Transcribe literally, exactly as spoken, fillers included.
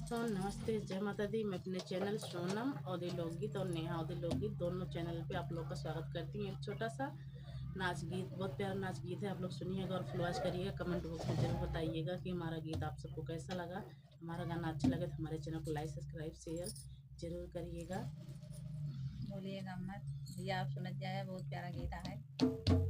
दोस्तों नमस्ते, जय माता दी। मैं अपने चैनल सोनम अवधी लोकगीत और नेहा अवधी लोकगीत दोनों चैनल पे आप लोग का स्वागत करती हूँ। एक छोटा सा नाच गीत, बहुत प्यारा नाच गीत है, आप लोग सुनिएगा और फॉलो करिएगा। कमेंट बॉक्स में जरूर बताइएगा कि हमारा गीत आप सबको कैसा लगा। हमारा गाना अच्छा लगे तो हमारे चैनल को लाइक, सब्सक्राइब, शेयर जरूर करिएगा। बोलिएगा मत भैया, आप सुनत जाए, बहुत प्यारा गीत है।